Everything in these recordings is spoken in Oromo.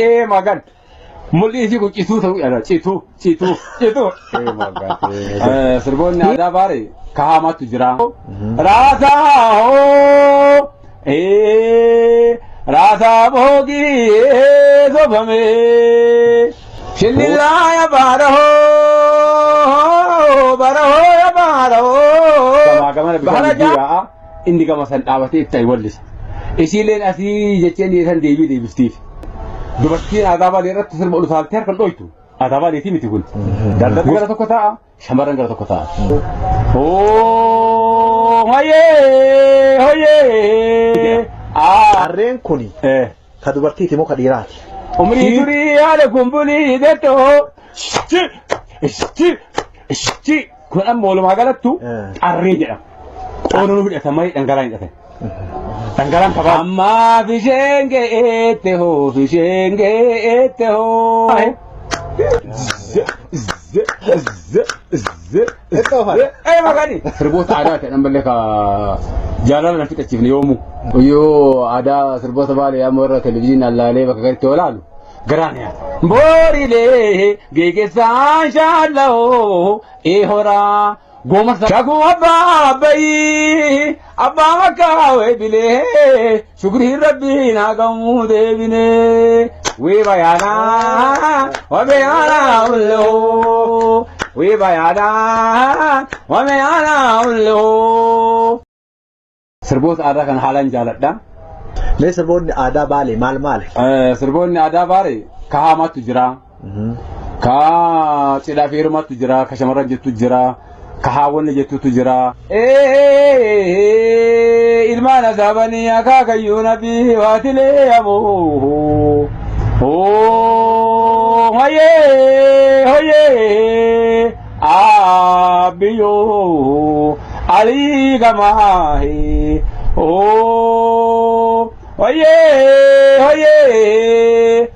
Ee magan. Mul'i isii kun cituu ta'uu jedha. Cituu, cituu, cituu. Ee magan. Sirboonni aadaa baare kahaamaatu jira. Raasaa hoo. Ee raasaa boogii sobame. Shillillaa ya baarahoo barahoo ya baarahoo. Gamaa gamana bishaan gidduu yaa'a inni gama san dhaabatee itti wallisa. Isiileen asii jecheen san deebii deebiftiif. Dubartiin aadaa baalee irratti sirba ol utaaltee harkan dhoytu. Aadaa baaleetii miti kun. Dardarri gara tokko taa'a, shamarran gara tokko taa'a. Oo hoyee hoyee. Harreen kuni ka dubartiiti moo ka dhiiraati? Umrii turii haala kumbulii dettoo. Kun amma walumaa galattu qarree jedhama. Qoonuu hidhata malee dhangala'aa hin hidhatan. Dhangala'aan kabaa. Ammaaf isheen geette hoo isheen geette hoo. Ee magani. Sirboota aadaa ta'an malee ka jaalala na fixachiifne yoomuu. Yoo aadaa sirboota baalee amma warra televizyiinii allaalee bakka garitti yoo laalu garaan nyaata. Boorilee geegessaan shaalla'oo ee horaa goomasa. Shakuu abbaa abbayii abbaa makkaa weebilee shukrii rabbiin haa gamuu deebinee. Wii bayaanaa wabeyaanaa ulloo wii bayaanaa wabeyaanaa ulloo. Sirboota aadaa kana haalaan jaaladha. Mee sirboonni aadaa Baalee maal maali? Sirboonni aadaa Baalee ka haamaatu jira. Ka cidhaa fi heerumaatu jira. Ka shamarran jettu jira. Ka haawwanni jettutu jira. Ilmaan asaabanii akaakayyuu nabii waatilee amoo. Hoyee hoyee abiyyoo alii gamaahi. Hoyee hoyee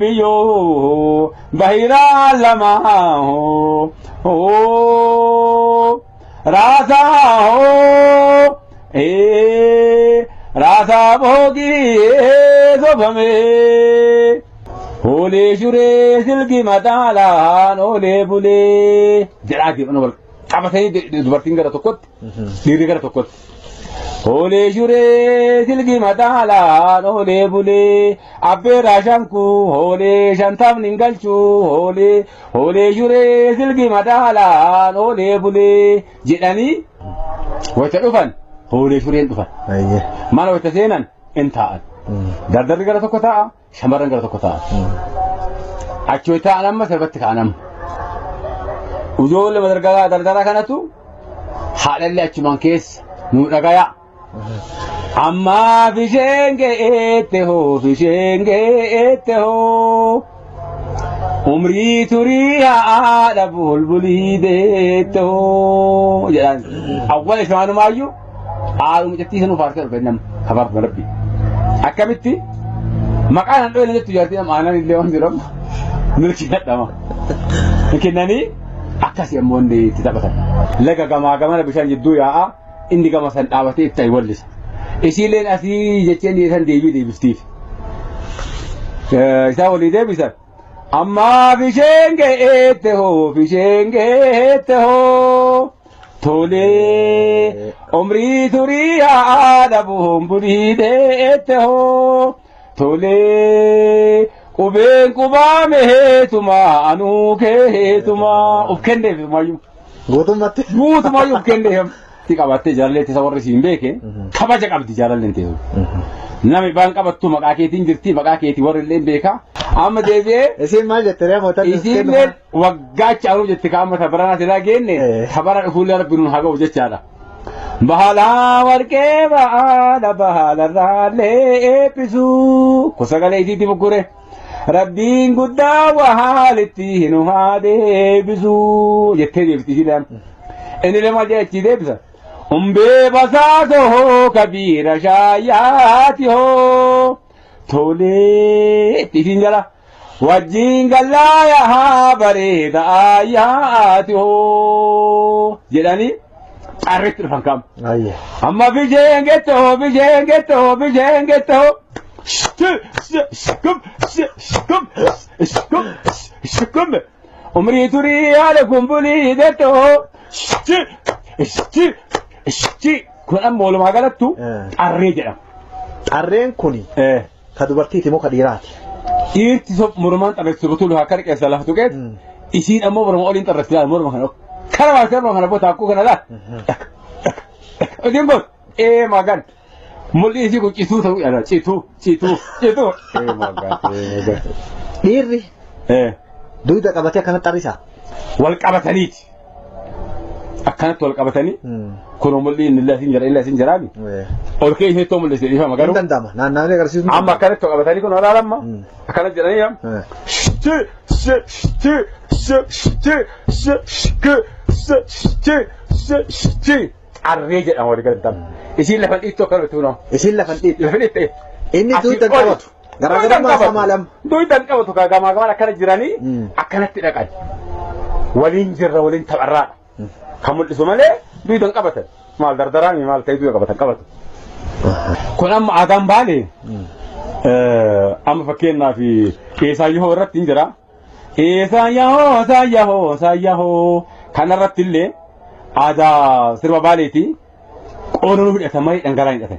abiyyoo bahiraa lamaa. Raasaa hoo raasaa boogii sobame. Hoolee shuree silgi mataalaan oolee bulee. Jedhaa deeman wal qabatanii dubartiin gara tokkotti dhiirri gara tokkotti. Hoolee shuree silgi mataalaan oolee bulee. Abbeeraa shankuu hoolee shantamni hin galchuu hoolee hoolee shuree silgi mataalaan oolee bulee jedhanii wayita dhufan hoolee shureen dhufan. Mana wayita seenan in taa'an. Dardarri gara tokko taa'a, shamarran gara tokko taa'a. Achi wayita taa'an amma sirbatti ka'an amma. Ijoollee dargaraa dardara kanatu haadhallee achumaan keessa nu dhagaya. Ammaaf isheen geette hoo isheen geette hoo. Umrii turii haadha bulbulii deette hoo jedhaan. Awwala isaanumaayyu haadha mucattii sanuu faarsee dhufe nama kabaaf rabbi. Akkamitti maqaan an dhoyne jettu jaartii nama aanan illee waan jedhamu milkii dhadhama. Kennanii akkasii ammoo inni itti taphatan. Laga gamaa gamana bishaan jidduu yaa'a inni gama san dhaabatee itti wallisa. Isiileen asii jecheen san deebii deebiftiif. Isaa walii deebisan. Ammaaf isheen geette hoo isheen geette hoo. Tolee umrii turii haadha bumbulii deette hoo. Tolee qubeen qubaa meheetuma anuu keetuma of kenneef maayyuu. Guutummaatti. Guutumaayyuu of kenneef. Itti qabattee jaalallee ittisa warri siin beeke kabaja qabdi jaalalleen teessu. Nami baan qabattu maqaa keetiin jirti maqaa keetii warri illee beeka. Amma deebi'ee Isiin maal jette ree mootan? isiillee waggaa caaluu jetti kaama tabaranaa silaa geenne tabara dhufuullee rabbi nuun haa ga'u jechaadha. Bahalaa warqee baala bahalarraallee eebbisu kun sagalee isiitti mukkure. Rabbiin guddaa wahaalitti nu haa deebisu jettee deebiti isiidhaan. Inni lama jee achii deebisa. Umbee basaasoo kabiira shaayyaati hoo tolee itti isiin jala. Wajjiin gallaa haa bareeda ayyaati hoo jedhanii qarritti dhufan kam. Amma bisheen gettoo bisheen gettoo bisheen gettoo. kum kum. Umrii turii haala kumbulii dettoo. Kun amma walumaa galattu xarree jedhama. Xarreen kuni ka dubartiiti moo ka dhiiraati? Dhiirti mormaan xarreessu butuun akka riqeessa lafa tuqeet isiin ammoo morma oliin xarreessi laala morma kana. Kana baasee morma kana boo taakkuu kana laala. Isiin kun ee magan. Mul'i isii kun cituu ta'uu yaala cituu cituu cituu. Ee magan ee magan. Dhiirri dugda qabatee akkanatti xarrisaa? Wal qabataniiti. Akkanatti wal qabatanii kun mul'i inni illee isin jira illee isin jiraami. Ol kee ishee too mul'ise dhiifama garuu. Hin danda'ama naanna'anii agarsiisuu. Amma akkanatti wal qabatanii kun olaalamma. Akkanatti jedhanii yaa. Shi shi shi shi shi shi shi shi shi shi shi Qarree jedhama walii galatti. Isiin lafa dhiittoo akkana itti hunaa. Isiin lafa dhiittoo. Lafa dhiittee. Inni dugda qabatu. Garaagarummaa isaa maal amma? Dugda qabatu gamaa gamaan akkana jiranii akkanatti dhaqan. Waliin jirra waliin tapharraadha. Kan mul'isu malee dugda hin qabatan. Maal dardaraami maal ta'e dugda qabatan qabatu. Kun amma aadaan baale amma fakkeenyaaf Eesaayyoo irratti hin jira. Eesaayyoo saayyahoo saayyahoo kanarratti illee aadaa sirba baaleeti qoonuu hidhatan malee dhangala'aa hidhatan.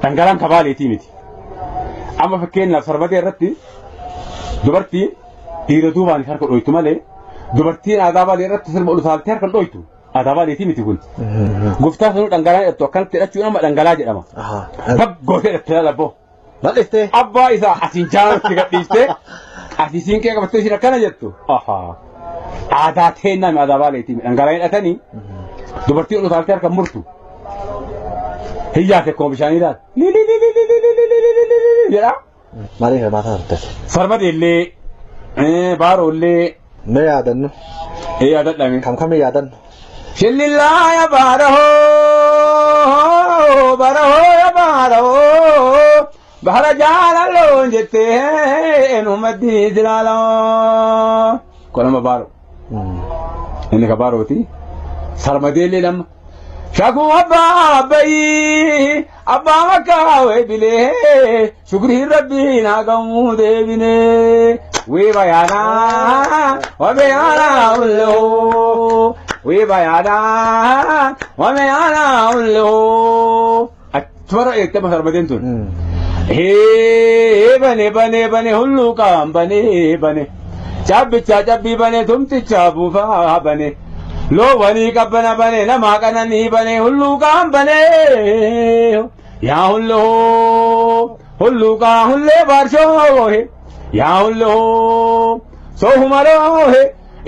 Dhangala'aan ka baaleetii miti. Amma fakkeenyaaf sarbatee irratti dubartiin dhiira duubaan harka dhoytu malee dubartiin aadaa baalee irratti sirba ol utaaltee harka dhoytu. Aadaa baaleetii miti kun. Gooftaa sanuu dhangala'aa hidhattu akkanatti hidhachuun amma dhangala'aa jedhama. Baggootee hidhatte labboo. Bal'iftee. Abbaa isaa asiin jaalatti gadhiistee asii siinqee qabattee isiin akkana jettu. Ahaa. Aadaa teennaa mi aadaa baaleetii dhangala'aa hidhatanii dubartiin ol utaaltee harka murtu. Hiyyaate akkuma bishaanii laata. Jedha. Maaliif hirmaataa turte? Sarbadeellee baaroollee. Mee yaadannu. Ee yaadadhame. Kam kam yaadannu? Shillillaa ya baarahoo barahoo ya baarahoo bahara jaalaloon jettee nu maddii jilaaloo. Kun amma baaroo. Inni ka baarooti. Sarmadeellee lama. Shakuu abbaa abbayii abbaa makkaa weebilee shukrii rabbiin haa gamuu deebinee. Wii bayaanaa wabeyaanaa ulloo wii bayaanaa wabeyaanaa ulloo. Achumara eegtama sarmadeen tun. Hee bane bane bane hulluuqaan bane bane cabbichaa cabbii bane tumtichaa buufaa bane loowwanii qabbana bane namaa qananii bane hulluuqaan bane yaa hulloo hulluuqaa hullee baarshoo yaa hulloo soohumaroo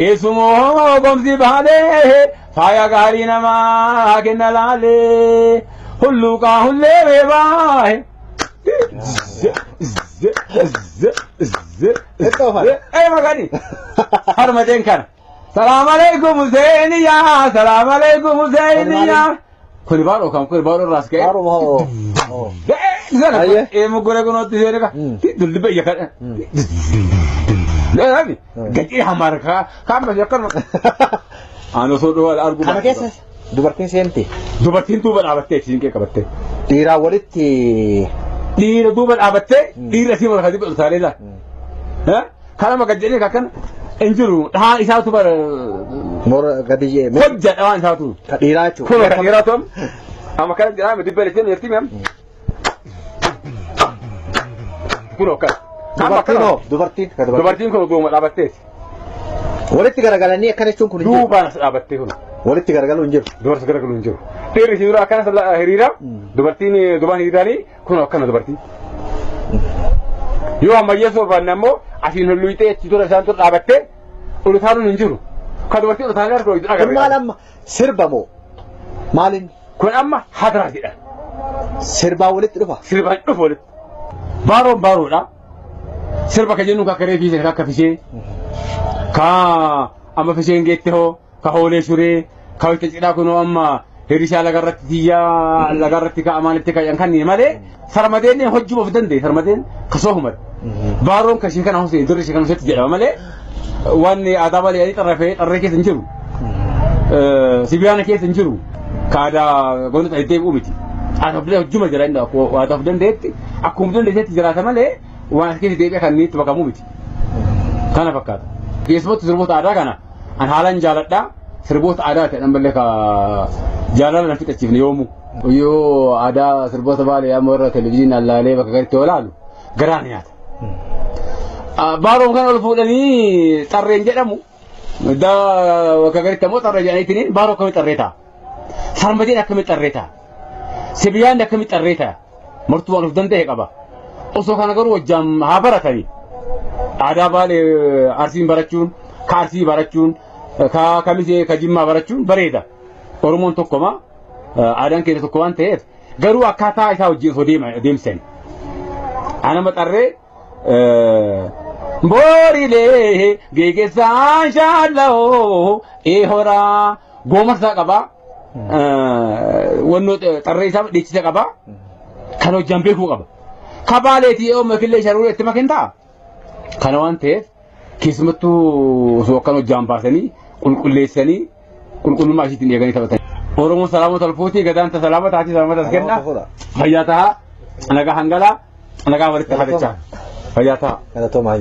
eessumoo gomsi baalee faaya gaarii namaa kenna laalee hulluuqaa hullee beebaa. Ee magani harmadeen kana. Salaam alaikum Huseeniyaa salaam alaikum Huseeniyaa. Kuni baadhoo kan kuni baadhoo irraas ka'e. Baaroo moo? Ee muggore kunootti seeni ka. Dulli bayya kana. Gacii hamaara kaa kaan basi akkanuma. Ani osoo dhowaa argu. Kana keessa dubartiin seenti. Dubartiin duuba dhaabattee siinqee qabattee. Dhiiraa walitti. Dhiira duuba dhaabattee dhiira sii wal kadi utaalee laala. Kana gad jedhee akkana hin jiru dhahaan isaatu bara. Moora gadi jee. Hojja dhahaan isaatu. Ka dhiiraa jechuudha. Kun ka dhiiraa ta'u. Amma kana jedhaa dibba jettee jirti mi'am. Kun akkana. Dubartiin hoo? Dubartiin. Dubartiin kun duuba dhaabatteeti. Walitti garagalanii akkana jechuun kun hin jiru. Duubaan as dhaabattee kun. Walitti garagaluu hin jiru. Dubartii garagaluu hin jiru. Dhiirri si dura akkana hiriira. Dubartiin duubaan hiriiranii kun akkana dubartiin. Yoo ammayyeessoo barbaanne ammoo asiin hulluuxee achi dura isaan dura dhaabattee ol utaaluun hin jiru. Kan dubartiin ol utaalee harka hojii Kun maal amma sirba moo? Maaliin? Kun amma hadaraa jedha. Sirbaa walitti dhufa. Sirbaan dhufa walitti. Baaroon baaroodha. Sirba kan jennu akka reefii akka fishee. Ka amma fisheen geette hoo ka hoolee shuree ka wayita cidhaa kunoo amma hirishaa lagarratti tiyyaa lagarratti ka amaanitti ka kan malee sarmadeen hojii of danda'e sarmadeen ka soofumate. Baaroon ka ishee kana hosee dirri ishee kana hoseetti jedhama malee waan aadaa malee xarrafee xarree keessa hin jiru. Sibiyaana keessa hin jiru. Ka aadaa goonota deebi'u miti. Ati of hojjuma jira inni waa of dandeetti akkuma dandeetti jiraata malee waan as keessa deebi'ee kan inni itti makamuu miti. Kana fakkaata. Keessumattuu sirboota aadaa kana an haalaan jaaladha. Sirboota aadaa ta'e dhamballee ka jaalala na fixachiifne yoomuu. Yoo aadaa sirboota baalee amma warra televizyiinii allaalee bakka garitti yoo ilaalu garaan nyaata. Baaroon kan ol fuudhanii xarreen jedhamu bakka garitti ammoo xarree jedhaniitiin baaroo akkamitti xarree ta'a? Sarmadeen akkamitti xarree ta'a? Sibiyaan akkamitti xarree ta'a? Martuu waan of danda'e qaba. Osoo kana garuu wajjaan haa baratanii. Aadaa baalee arsiin barachuun, ka arsii barachuun, ka kamisee ka jimmaa barachuun bareeda. Oromoon tokkoma aadaan keenya tokko waan ta'eef garuu akkaataa isaa wajjin osoo deemsan. Anama xarree boorilee geegessaan shaalla'oo eehoraa goomarsaa qabaa. Wannoo xarree isaa dhiichisa qabaa. Kan hojjaan beekuu qaba. Kabaaleetii yoo makillee sharuura itti makin ta'a. Kana waan ta'eef keessumattuu osoo akkan hojjaan baasanii qulqulleessanii qulqullummaa ishiitiin eeganii taphatan. Oromoon salaamota alfuutii gadaan ta salaamata haati salaamata as kenna. Fayyaa tahaa nagaa hangalaa nagaa walitti hafachaa. Fayyaa tahaa. Galatoomaa.